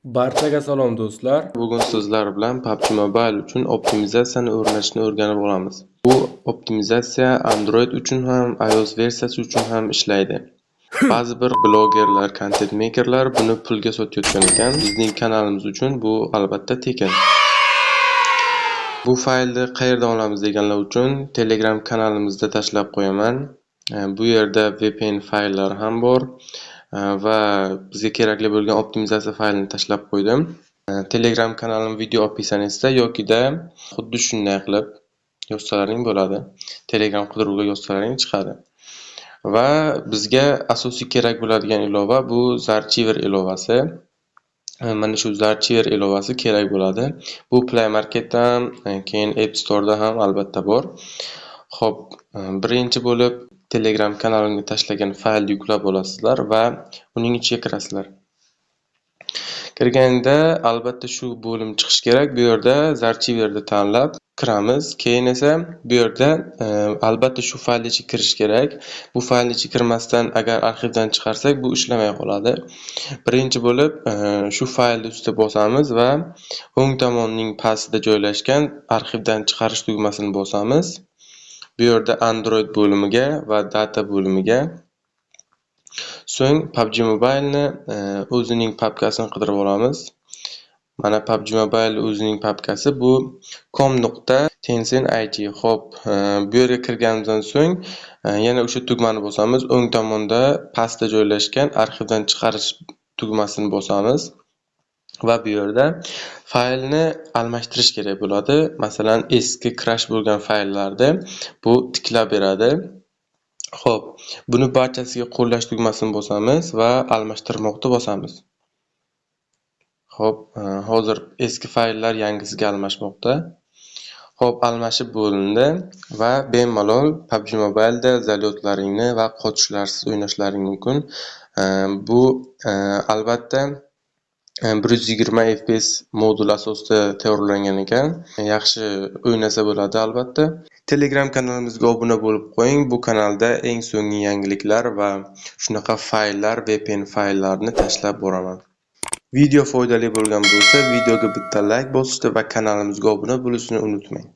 Barchaga salom, do'stlar. Bugun sizlar bilan PUBG Mobile uchun optimizatsiyani o'rnatishni o'rganib olamiz. Bu optimizatsiya Android uchun ham, iOS versiyasi uchun ham ishlaydi. Ba'zi bir blogerlar, content makerlar buni pulga sotayotgan ekan. Bizning kanalimiz uchun bu albatta tekin. Bu faylni qayerdan olamiz deganlar uchun Telegram kanalimizda tashlab qo'yaman. Bu yerda VPN fayllari ham bor va bizga kerakli bo'lgan optimizatsiya faylini tashlab qo'ydim. Telegram kanalim video описание sida yokida xuddi shunday qilib yozsalaring bo'ladi. Telegram qidiruvga yozsalaring chiqadi. Va bizga asosiy kerak bo'ladigan ilova bu Zarchiver ilovasi. Mana shu Zarchiver ilovasi kerak bo'ladi. Bu Play Marketda ham, keyin App Store'da ham albatta bor. Xo'p, birinchi bo'lib Telegram kanalimga tashlagan faylni yuklab olasizlar va uning ichiga kirasizlar. Kirganda albatta shu bo'lim chiqishi kerak. Bu yerda Zarchiverni tanlab kiramiz. Keyin esa bu yerda albatta shu faylni ichiga kirish kerak. Bu faylni ichiga kirmasdan agar arxivdan chiqarsak, bu ishlamay qoladi. Birinchi bo'lib shu faylni ustida bosamiz va o'ng tomonning pastida joylashgan arxivdan chiqarish tugmasini bosamiz. Bu yerda Android bo'limiga va Data bo'limiga. So'ng PUBG Mobile'ni o'zining papkasini qidirib olamiz. Mana, PUBG Mobile o'zining papkasi bu com.tencent.it. Xo'p, bu yerga kirganimizdan so'ng yana o'sha tugmani bosamiz. O'ng tomonda pastda joylashgan arxivdan chiqarish tugmasini bosamiz va bu yerda faylni almashtirish kerak bo'ladi. Masalan, eski crash bo'lgan fayllarni bu tiklab beradi. Xo'p, buni barchasiga qo'llash tugmasini bosamiz va almashtirmoqni bosamiz. Xo'p, hozir eski fayllar yangisiga almashmoqda. Xo'p, almashib bo'lindi va bemalol PUBG Mobile'da залёт laringni va qochishlarsiz o'ynashlaring mumkin. Bu albatta 120 FPS modul asosida tayyorlangan ekan. Yaxshi o'ynasa bo'ladi albatta. Telegram kanalimizga obuna bo'lib qo'ying. Bu kanalda eng so'nggi yangiliklar va shunaqa fayllar, VPN fayllarni tashlab boraman. Video foydali bo'lgan bo'lsa, videoga bitta like bosishni va kanalimizga obuna bo'lishni unutmang.